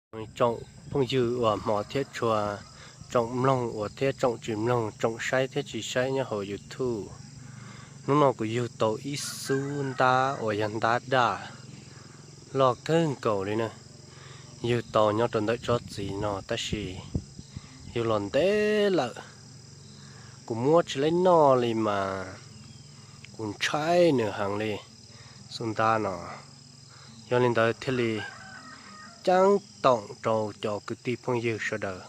Tsoom phooj ywg uas hmov thiab tshua, tsoom mloog uas thiab tsoom tsis mloog, tsoom saib thiab tsis saib nyob hauv YouTube, hnub no kuv yug tau ib xub ntab uas yog ntab daj loj kawg nkaus li na. Yug tau nyob rau ntawm tsob txiv no tab sis yug los ntev lawm, kuv muab tsis laib noj li mas kuv ntshai nws heev li, xub ntab no. Yog li ntawd thiaj li ceeb toom rau cov kwv tij phooj ywg sawv daws,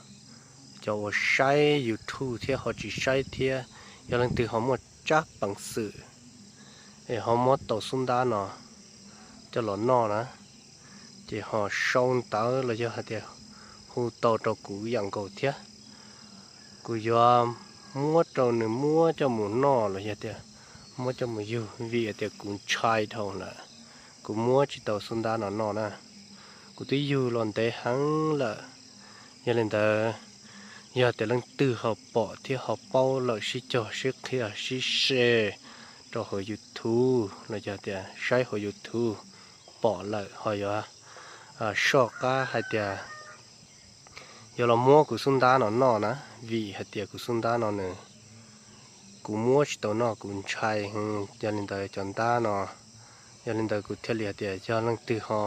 cov uas saib YouTube thiab ho tsis saib thiab, yog leej twg ho muaj tsab peev xwm es ho muab tau xub ntab no coj los noj na, ces ho sau ntawv los yog hais tias hu tau rau kuv ib yam nkaus thiab. Kuv yuav muab rau nws muab coj mus noj los yog tias muab coj mus yug, vim hais tias kuv ntshai dhau lawm, kuv muab tsis tau xub ntab no noj na. Kuv twb yug los ntev heev lawm, yog li ntawd yog tias leej twg ho pom thiab ho paub lawm sib cog sib qhia sib share rau hauv YouTube los yog tias saib hauv YouTube pom lawm ho yuav soj qab hais tias yuav los muab kuv xub ntab no noj na, vim hais tias kuv xub ntab no nws, kuv muab tsis tau noj kuv ntshai. Yog li ntawd cov ntab no, yog li ntawd kuv thiaj li hais tias yog leej twg ho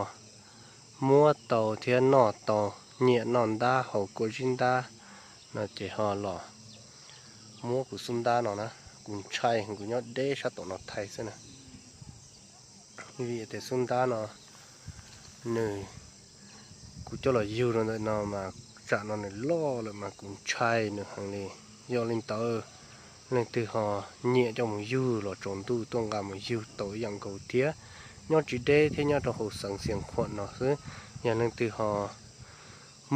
muab tau thiab noj tau, nyiam noj ntab haus kua zib ntab no ces ho los muab kuv xub ntab no na, kuv ntshai, kuv nyob deb sab tom no thaij xwb na. Vim tias xub ntab no nws, kuv coj los yug rau ntawm no mas tsam no nws loj lawm mas kuv ntshai nws heev li. Yog li ntawd, leej twg ho nyiam coj mus yug los tsaus ntuj tuaj nqa mus yug tau ib yam nkaus thiab, nyob tsis deb thiab nyob rau hauv xeev Xiav Khuam no xwb. Yog leej twg ho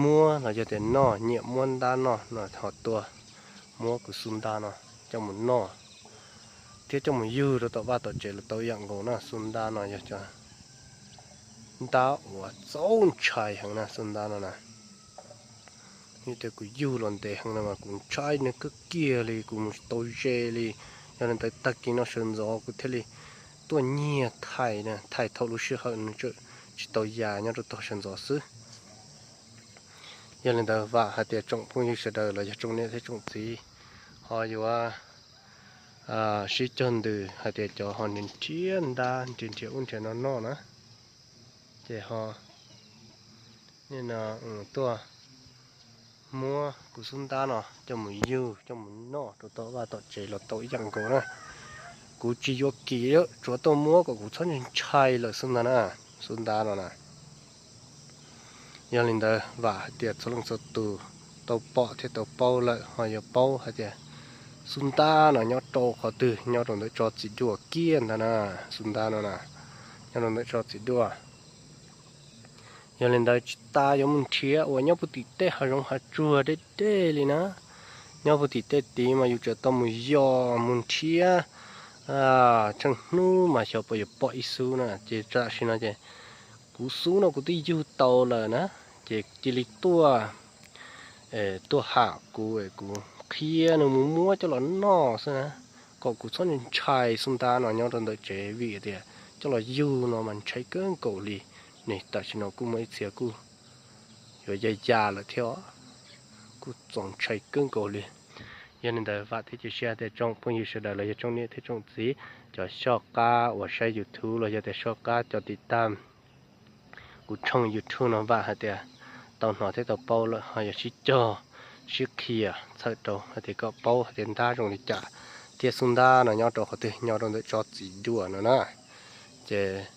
muab los yog tias noj, nyiam muab ntab noj no ho tuaj muab kuv xub ntab no coj mus noj thiab coj mus yug rau tom vaj tom tsev los tau ib yam nkaus na. Xub ntab no yog cov ntab uas txaus ntshai heev na, xub ntab no na. Vim tias kuv yug los ntev heev no mas kuv ntshai nws kawg kiag li, kuv mus tsis tau ze li. Yog li ntawd tag kis no sawv ntxov kuv thiaj li tuaj nyiag thaij, thaij thaum lub sij hawm nws tsis tau ya nyob rau tog sawv ntxov xwb. Yog li ntawd vam hais tias tsoom phooj ywg sawv daws los yog tsoom niam thiab tsoom txiv ho yuav sib cog ntws hais tias cov ho nrhiav nrhiav ntab nrhiav nrhiav ub nrhiav no noj na, ces ho tuaj muab kuv xub ntab no coj mus yug coj mus noj rau tom vaj tom tsev los tau ib yam nkaus na. Kuv tsis yuav kim, tsuav tuaj muab kom kuv txhob ntshai lawm xwb ntag na, xub ntab no na. Yog li ntawd vam hais tias txhua leej txhua tus tau pom thiab tau paub lawm ho yuav paub hais tias xub ntab no nyob rau qhov twg, nyob rau ntawm tsob txiv duaj kiag ntag na, xub ntab no na, nyob rau ntawm tsob txiv duaj. Yog li ntawd tsis tas yuav mus nrhiav uas nyob puag tim tej hav zoov hav tsuag deb deb li na. Nyob puag tim tej tid mas yus tseem tau mus yos mus nrhiav tsheej hnub mas xyov puas yuav pom ib xub na. Ces tam sim no ces kuv xub no kuv twb yug tau lawm na, ces cia li tuaj, tuaj ham kuv, kuv qhia nws mus muab coj los noj xwb na, kom kuv txhob ntshai xub ntab no nyob rau ntawm tsev vim tias coj los yug no mas ntshai kawg nkaus li. Nws tam sim no kuj muaj ib txhia kuj yuav ya ya lawm thiab, kuj txaus ntshai kawg nkaus li. Yog li ntawd vam thiab cia siab tias tsoom phooj ywg sawv daws los yog tsoom niam thiab tsoom txiv, cov soj qab uas saib YouTube los yog tias soj qab cov tiv tam kuv tshooj YouTube no vam hais tias tau hnov thiab tau paub lawm ho yuav sib cog sib qhia txhawm rau hais tias kom paub hais tias ntab zoo li cas thiab xub ntab no nyob rau qhov twg, nyob rau ntawm tsob txiv duaj no na. Ces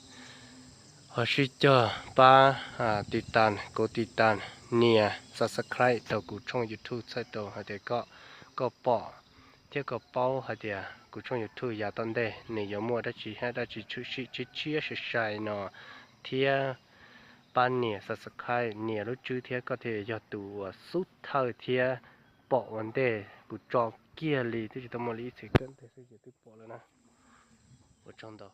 ho sib cog pab tiv tam, kuv tiv tam, nias subscribe rau kuv tshooj YouTube txhawm rau hais tias koj, koj pom thiab koj paub hais tias kuv tshooj YouTube yav tom ntej nws yuav muaj dab tsi hab dab tsi tshwm sim tshiab tshiab sai sai no, thiab pab nias subscribe, nias lub tswb thiab koj thiaj yog tus uas xub thawj thiab pom ua ntej kuv tso kiag li twb tsis tau muaj li ib txhis kawm ntej xwb ces twb pom lawm na. Ua tsaug ntau.